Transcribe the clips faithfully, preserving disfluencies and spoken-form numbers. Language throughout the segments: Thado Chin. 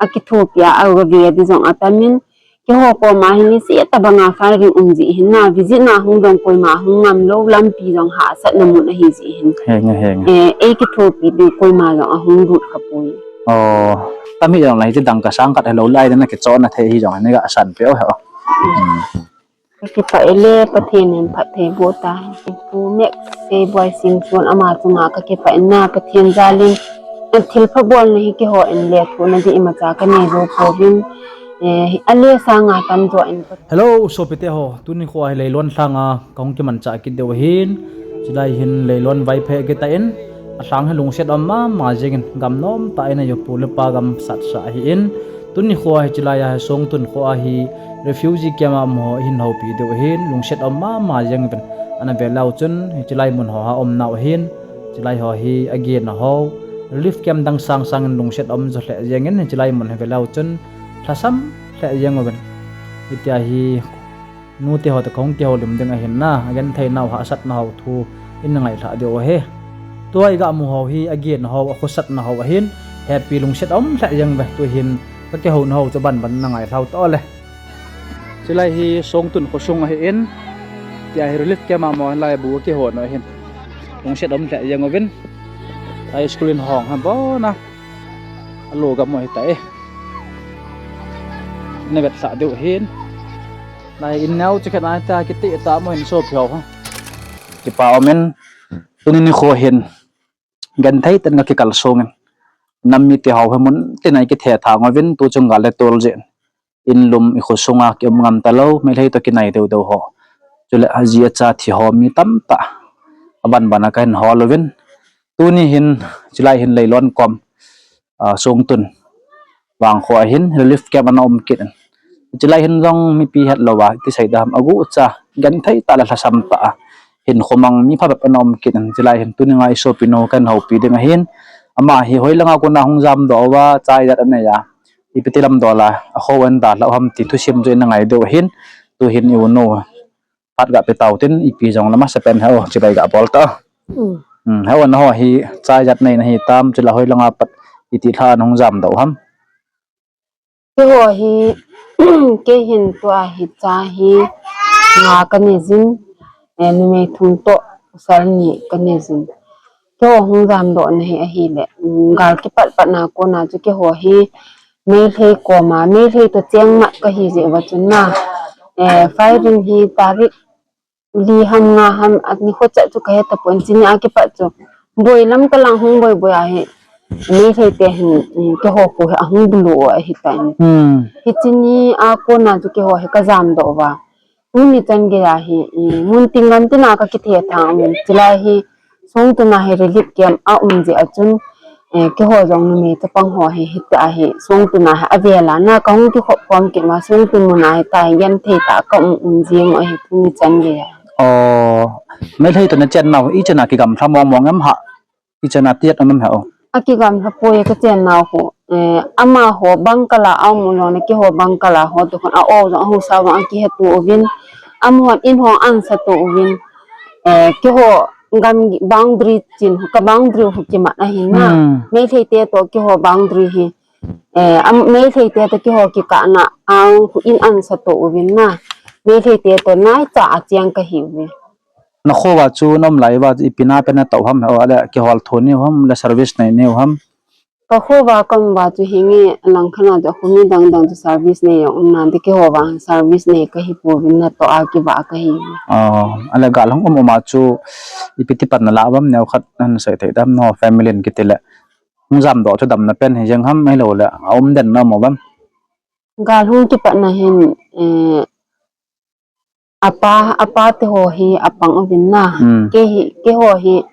Akithopi a, aga ve di jong atamin, keiho koma hin niseh tabanga firing um ji hin na, visit na hung dong koima hung ngam lou, lampi jong hahsatna mun ahi ji hin. Henge, henge. Eh, ei kithopi di koima jong ahung lut kha poi. Oh, tami jong lai ti dangka sang khat helou lai na kichona thei hi jong ni ga san pe o he o. Hmm. Ka kipah e le, Pathen in phatthei boh ta. Pu Mek Seiboi Singson ama chunga ka kipah in na, Pathen jalin. An thilpha bolna hi keiho in le thuna di imacha ka nei jou pouvin. Eh, ale sanga tamjo in. Hello, sopite ho. Tuni kho hi Leilon lhanga kahung kimanchah kit diu ahin. Chulai hin Leilon Vaiphei kiti in. Alhang hi lungset um mama jengin, gam nomtah in ahi, pu le pa gam satsa ahin. Tuni kho hi chulai a hi Songtun kho a hi refugee camp a um ho hin houpi diu ahin, lungset um mama jeng uvin. Ana ve leu chun hi chulai mun ho a um nau ahin, chulai ho hi agena ho relief camp dang sang sangin lungset um jo lheh jengin, hi chulai mun hi ve leu chun lhasam lheh jeng uvin. Hitia hi nute ho toh kahung kihoulim ding ahin na, agenthei nau hahsatna ho thu in na ngailhah diu ahi. Tua iga mu ho hi agena ho, akhosatna ho ahin, happy lungset um lheh jeng uve. Tu hin ka kihouna ho chu banban na ngailhah tau le. Chulai hi Songtun khosung ahin, tia hi relief camp a mo lai bu kihouna ahin. Lungset um lheh jeng uvin. High school in hong ham bona. Alo ga mo hi ta e. Na vet sa diu ahin. Lai in nau chu khat nai ta kiti ta mo hin sopi ho ha. Kipa umin tuni nikho hin genthei tah in ka kikal songin nam mite ho hi mun tin a kithe thang uvin tu chung gal le tol jin in lum i khosunga kium ngam talou, Meitei toh kinai deu deu ho. Chule aji acha thi ho mi tamtah abanban a kahin hol uvin. Tuni hin chulai hin Leilon kom ah, Songtun vang kho ahin relief camp ana um kit in. Chulai hin jong mipi hetlou a, ti sei dam aguh cha, genthei tah le lhasam tah a hin khomang mi phabep ana um kit in. Chulai hin tuni ngai sopi nu kahin houpi ding ahin. Ama hi hoilanga kona hung jamdoh uva, chai jat anei a. Ipi ti lam dola, akho an dalhah u ham ti thusim chu in na ngai diu ahin. Tu hin i u nu phat ga pe tau tin, ipi jong lama sepen heo, chibai ga bol ta. Hmm. Hmm, heo na ho hi, chai jat nei na hi tam, chule hoilanga pat, iti lha nung jamdoh u ham. Keiho hi, kei hin tua hi cha hi, nga ka nei jin, eh, numei thum toh, pasal ni ka nei jin. Keiho hung jamdoh na hi ahile, mm, gal kipat pat na kona chu keiho hi, Meitei koma, Meitei toh cheng mat ka hi jeh uva chun na, eh, firing hi tarik li ham nga ham, ani kho chat chu ka he tapon, chuni a kipat chu. Boi lam ka lang hung boi boi ahi, Meitei te hin, mm, keiho kho hi ahung bulu ahi tan. Hmm. Hiche ni a kona chu keiho hi ka jamdoh uva. Tuni chan geiya hi, i, mun tin gam tin a ka kithe thang umin, chulai hi, Songtun a hi relief camp a um jeh a chun, eh, keiho jong numei chapang ho hi, hitia hi, Songtun a hi, avela na ka hung kikhop khom kit ma, Songtun mun a hi, ta hi, genthei tah a ka um um jing u ahi, tuni chan geiya. Oh, Meitei toh na chen nau, ichan a kigamla mong mong em ha? Ichan a tiat anam ha o. Akigamla poi ka chen nau ho. Eh, amaho bangkal a aum u jong le keiho bangkal a ho toh khun a o jong ahusa jong akihe to uvin. Amahon in ho ansa to uvin. Eh, keiho gam boundary chin ka boundary ho kimat ahin na. Hmm. Meitei te toh keiho boundary hi. Eh, am, Meitei te toh keiho kikah na a khu in ansa to uvin na. Meitei te toh naicha a cheng ka hi uve. Na kho uva chu na um lai uva chu ipi na pen na tao ham, o, ale kihol tho niu ham, le service nei niu ham? Ka kho uva ka um uva chu hinge, lang khat na chu kho mi dang dang chu service nei jong um nan te, keiho vang service nei ka hi pouvin, na toh a kivah ka hi. Oh, ale gal hung um um a chu ipi ti pan na la uvam, neo khat na sei thei dam, no family in kiti le. Hung jamdoh chu damna pen hi jeng ham, ahilou le a um den na um uvam? Gal hung kipat na hin, eh, Apa, apa te ho hi apang uvin na. Hmm. Kei hi, keiho hi,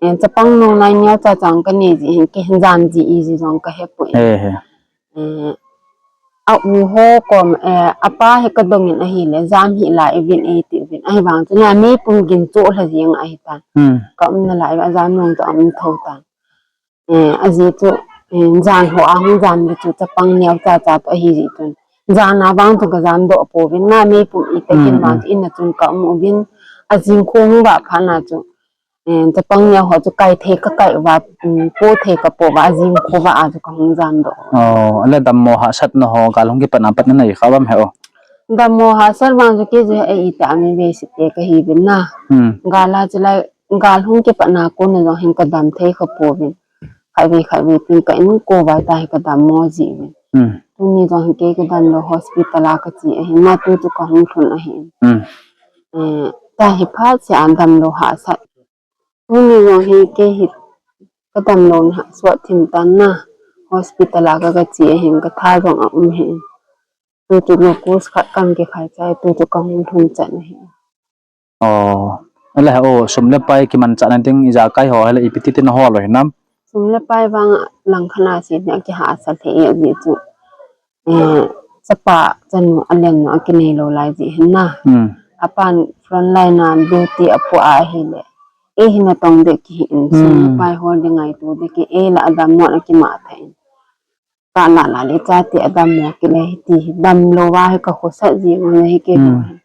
eh, chapang nu nai neo cha chang ka nei ji hin, kei hin jan ji iji jong ka he poi. He, he. Eh, a u ho kom, eh, apa hi ka dong in ahile, jam hih lai uvin e ti uvin. Ahivang chun a meipum gin cho lha jeng ahi tan. Hmm. Ka umna lai uva jam nung toh a um tho tan. Eh, aji chu, eh, jan ho a hung jan le chu chapang neo cha cha toh ahi ji chun. Jan a vang chu ka jamdoh pouvin na, meipum ite kin vang chu in a chun ka um uvin, ajing kho hung vah phat na chu. Eh, chapang neo ho chu kai thei ka kai uva, um, po thei ka po uva, ajing kho uva a chu ka hung jam doh. Oh, ale dammo hahsatna ho, gal hung kipat na pat na nei kha uvam he o. Dammo hahsat vang chu kei chu he, eh, ita mi ve si te ka hi vin na. Hmm. Gal a chu lai, gal hung kipat na kon na jong hin ka dam thei kha pouvin. Khatvei, khatvei tin ka in ko uva ta hi ka dammo ji vin. Hmm. Tuni jong hi kei ka damlou hospital a ka che ahin, na tu chu ka hung lhun ahin. Hmm. Eh, ta hi phat se a damlou hahsat. Tuni jong hi kei hi ka damlou na hahsat thim tan na hospital a ka ka che ahin ka tha jong a um hin. Tu chu glucose khat kan kikhai chai, tu chu ka hung lhun chan ahin. Oh, ale, oh, sum le pai kimanchah na ding ijakai ho, ale ipi ti tin hol u hinam? Sum le pai vang langkhat a se ni a kihahsa thei e ji chu. Eh, chapa chanu alen nu a kinei lou lai ji hin na. Hmm. Apan front line a duty a pu a hile. Ei hin a tong de ki hin, sum le Hmm. pai hol de ngai tu de ki, ei la adam mo a kima thei. Ka la la le chate a dammo kile hi ti hi damlou va hi ka khosat ji mo hi ke Hmm.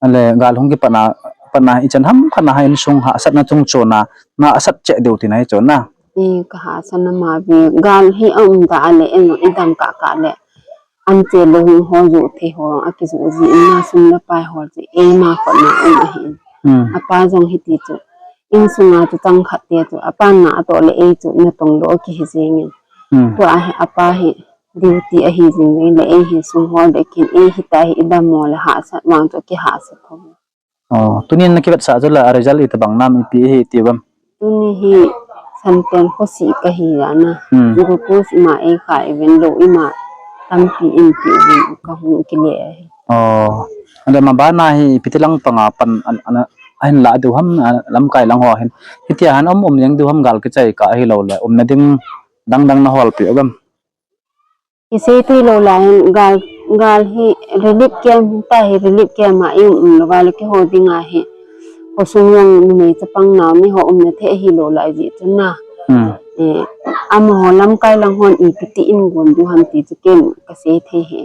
Ale gal hung kipat na, pat na ichan ham khat na ha insung hahsatna chung chona, na hahsat cheh diu tina hi chona. I ka hahsatna ma ve gal hi a um ta ale eno i dam kah kah le. An che lou hing ho ju thei ho a ki ju ji in na sum le pai ho ji ei ma khut na um ahi. Hmm. Apa jong hi ti chu. Insung a chu chang khat te chu. Apa na a to le ei chu na tong lou ki hi jing in. Hmm. Tua hi apa hi duty ahi jing le ei hi sum hol de kin ei hi ta hi i dammo le hahsat vang chu ki hahsat tho. Oh, tunin na kivetsah chu la a result itabang nam ipi hi ti uvam? Tuni hi santen khosi ka hi ya na. Hmm. Glucose ima ei kha ivin lou ima tampi in ti uvin ka hung kile ahi. Oh, ale ma bana hi ipi ti lang panga pan an, an, ahin la diu ham, a, lamkai lang ho hin. Hitia han um um jeng diu ham gal kichai kah ahilou le. Umna ding dang dang na hol pi uvam? Kisei thei lou lai hin gal, gal hi relief camp ta hi relief camp a i um um lou va le keiho ding a hi. Khosung jong numei chapang nao ni ho umna thei hi lou lai ji chun na. Hmm. Eh, amaho lamkai lang hon ipi ti in gon diu ham ti chu ken ka sei thei hi.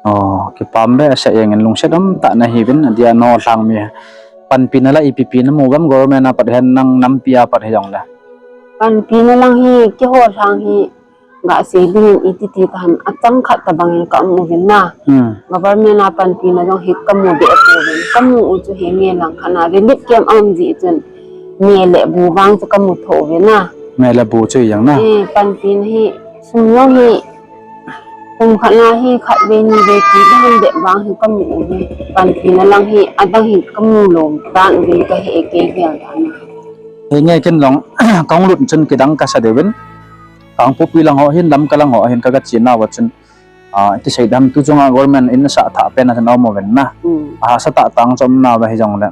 Oh, kipah be a sei jeng in lungset um tah na hi vin a dia no lhang mi. Panpina la ipi pi na mu uvam government a pat hen nang nampi a pat hi jong le. Panpina lang hi keiho lhang hi Ga sei ding in iti ti ta ham, achang khat tabang in ka um uvin na. Hmm. Government a panpina jong hi ka mu be pouvin. Ka mu u chu hi nge lang khat na relief camp a um ji chun. Me le bu vang chu ka mu tho uvin na. Me le bu chu jong na. Eh, panpina hi sum jong hi kum khat na hi khat vei ni vei ti dang be vang hi ka mu uvin. Panpina lang hi adang hi ka mu lou dan uvin ka he ke gel dan na. He nge ken jong kong lut chun kidang ka sa deuvin. Kangpokpi lang ho hin, Lamka lang ho hin ka, ka che nauva chun, ah, ti sei dam tu chunga government in sa tha pen a chun um uvin na. Mm. A sa tha tang chom nauva hi jong le.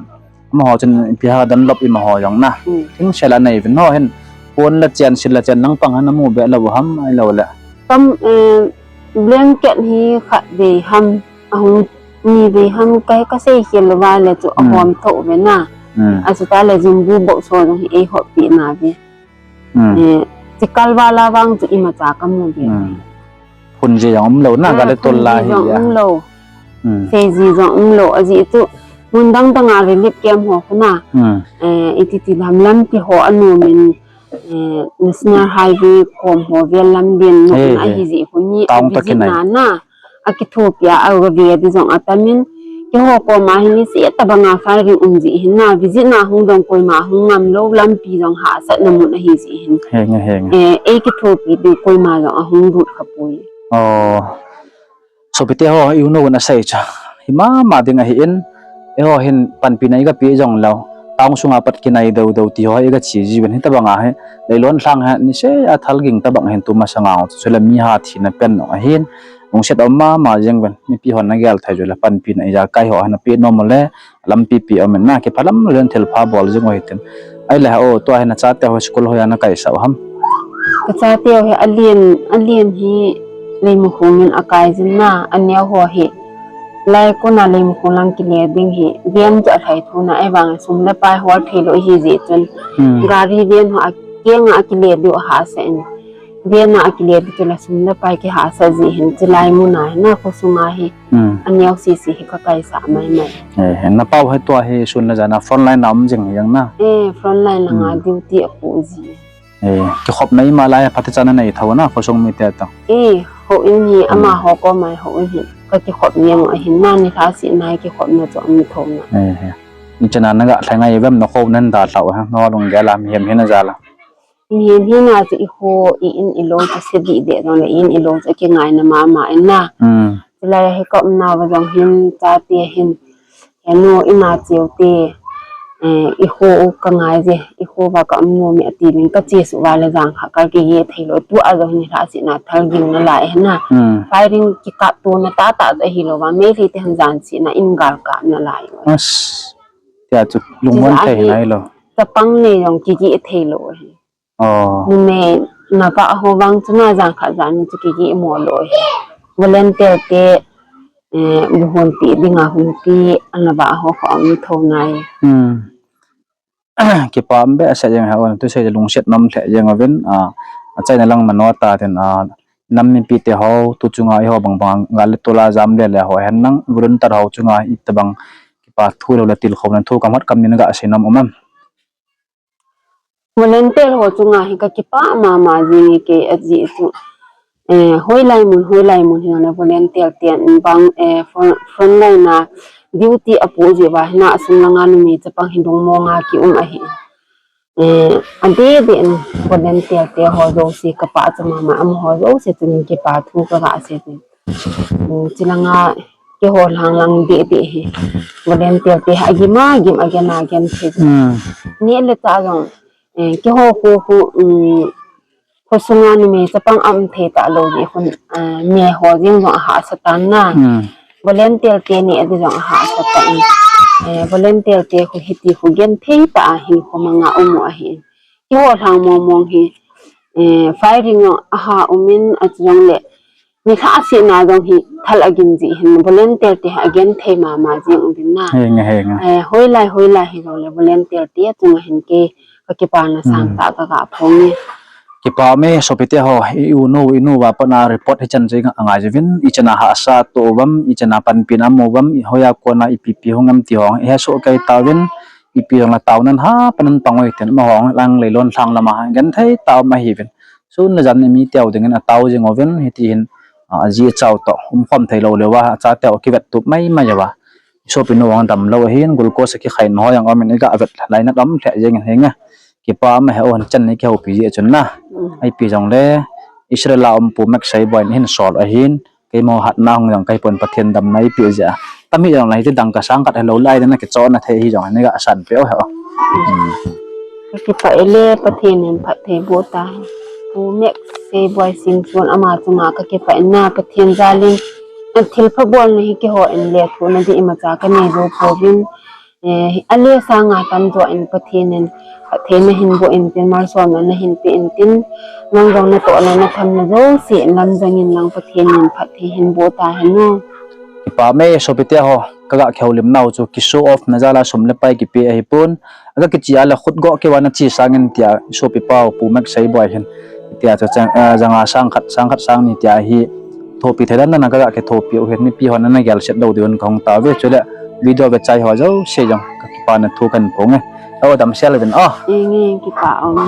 Amaho chun ipi ha Dunlop ima ho jong na. Mm. Thing sel a nei uvin ho hin. Pon la chen, sil la chen lang pang han amu be lou ham, ahilou le. Kam, eh, blanket hi khat vei ham, ahung ni vei ham ka, ka sei khel lou va le chu a hom tho ve na. Mm. A chu ta le jumbu box ho jong hi ei hop pi na ve. Mm. Eh, chikal vala vang chu imacha ka mu ve. Mm. Phun ji jong um lou na, ah, ga le tol la hi jong um lou. Mm. Sei ji jong um lou, ajeh chu mun dang dang a relief camp ho khu na. Mm. Eh, iti ti lam lampi ho a nom in, eh, National Highway kom ho vel lam din nom in ahi ji khu ni a visit na na. A kithopi a, a ga ve di jong atam in, keiho koma hin niseh tabang a firing um ji hin na, visit na hung dong koima hung ngam lou lampi jong hahsatna mun ahi ji hin. He nge, he nge. Eh, ei kithopi di koima jong ahung lut kha poi. Oh. Sopite ho, i u nu na sei cha. Hi mama ding ahi in, eiho hin panpina i ga pe jong lou. Town sunga pat kinai dou dou ti ho i ga che ji uvin hitabang a hi. Leilon lhang hi, niseh a thal ging tabang hin tu masanga chu le mi ha thina pen jong ahin. Lungset um mama jeng uvin, mipi hon na gel thei u le panpina ijakai ho hin na pe nom u le, lampi pi um in na, kipah lam len thil pha bol jing u hitin. Ahile o, tua hin na chate ho school hoiya na kaisah u ham? Ka chate ho hi alen, alen hi Leimakhong in akai jin na, aneo ho hi. Lai kona Leimakhong lang kile ding hi, van chu alhai tho na, ahivang sum le pai hol thei lou hi ji chun. Hmm. Gari van ho a kenga akile diu ahahsa in. Vena akile di chule sum le pai kihahsa ji hin chilai muna hi na khosunga hi. Hmm. Aneo sisi hi kakaisah maimai. Eh, eh, napau hi tua hi sun le jan a frontline a um jing hi jeng na. Eh, frontline langa, hmm, duty apoh ji. Eh, kikhopna ima lai phatechan nanei tho na khosung mite toh. Eh, houin hi, hmm, amaho koma houin hi kakikhop jeng u ahin na, nilhah sehna hi kikhopna chu aum thou na. Eh, eh. Ichan a naga lhai ngai uvem, nakho nadalhah u ha, nalunggel a mihem hina jal a. Mihem hina chu ikho, i-in ilou chu se deh deh jongle i-in ilou chu akingaina mama in na. Hmm. Chulai a hi ka umna uva jong hin chate hin, henu, ima cheu te, eh, ikho u kangai je, ikho uva ka um nom e ati uvin kache suh uva le jangkhat kakigeh thei lou, tua jong hin nilhah sehna thal gimna lai hi na. Hmm. Firing kikaptona tahtah chu ahilou va, Meitei te hin jan sehna in gal kapna lai u. As, tia chu lungmon thei nai lou. Chapang nei jong kigeh thei lou hi. Oh. Numei navah ho vang chu na jangkhat jani chu kigeh mo lou hi. Volunteer te, eh, bu hon pe dinga hon pe, anavah ho kho aum thou nai. Hmm. Kipa um behseh jeng, ha, thusei lungset nom lheh jeng uvin, ah, achaina lang mano ta tin, ah, nam mipi te ho, tu chunga eiho bang bang gal le tol a jam le le ho hen lang, volunteer ho chunga itobang kipa thu lou le tilkhouna thu kamhat kamni naga sei nom um em? Volunteer ho chunga hi kakipah mama jing e kei ajeh chu. Eh, hoilai mun, hoilai mun hi na volunteer te in bang, eh, front, frontline a duty apoh jeh uva hi na asung langa numei chapang hi lungmong a kium ahi. Eh, adeh deh in volunteer te ho jouse kapah cha mama, amaho jouse chun kipa thu kaga sei tin. Hmm, chulanga keiho lhang lang deh deh hi volunteer te hi agim agim, agen agen thei. Hmm. Neh le chah jong, eh, keiho khu khu, um, khosunga numei chapang aum thei talou jeh khun, eh, neh ho jeng jong ahahsa tan na. Hmm. Volunteer te neh ding jong ahahsa tan. Eh, volunteer te khu hiti khu genthei tah a hinkho manga um u ahi. Keiho lhang mong mong hi, eh, firing jong aha um in, achu jongle nilhah sehna jong hi thal agim jeh hin volunteer te hi agenthei mama jeng uvin na. Henge, henge. Eh, hoilai, hoilai hi jongle volunteer te chunga hin kei kakipana, hmm, sangtah kaga phong e. Kipa um e, sopite ho, i-u nu, inu uva pat a report hichan chu angai jiuvin, ichan a hahsa toh uvam, ichan a panpina um uvam, hoiya kona ipi ipi hung em ti ho ihesoh kei tauvin, ipi jong le taonan ha pan in pang uvin tin, amaho lang leilon lhang lama genthei tah a um ahiuvin. Sun le jan in mi teu dingin atao jing uvin, hiti hin, ah, aji achau toh umkhom thei lou leuva, achateu akivettup maimai uva. Sopinu jong damlou ahin, glucose akikhai na ho jong um in, iga vet lainat um lheh jeng in henge. Kipa um e, hichan nei kihoupi jeh chun na. Mm. Ipi jongle, Israel a um Pu Max Seiboi in ahin sol ahin, keima hatna hung jong kahipon, Pathen damna eipeh jeh a. Tam hih jongle hiti dangka sang khat hilou lai ding a kichonna thei hi jong neiga sanpeh u hen. Hmm. Kakipah e le, Pathen in phattheiboh tahen. Pu Max Seiboi Singson, ama chunga kakipah in na, Pathen jal in. Athilpha bolna hi keiho in lethuhna ding imacha kanei jou pouvin. Eh, ale sanga tamjo in Pathen in phattheina hin boh intin, malsomna nahin pe intin, nang jong natohna nathamna jouse lamjang in lang Pathen in phatthei hin boh tahen o. Kipa um e, sopite ho, kaga kihoulimnau chu kishow off na jal a sum le pai kipe ahipon, aga kiche a le khut go keuva nache sangin tia, sopi pau Pu Max Seiboi hin, tia chu chang, eh, janga sang khat, sang khat sang ni tia hi, thopi thei dan dan a kaga kithopi u hin, mipi hon ana gelset lou diuvin kahung tauve, chule video vechai ho jouse jong kakipana thu kahin phong e. O, damsel uvin o. Henge, kipa um e.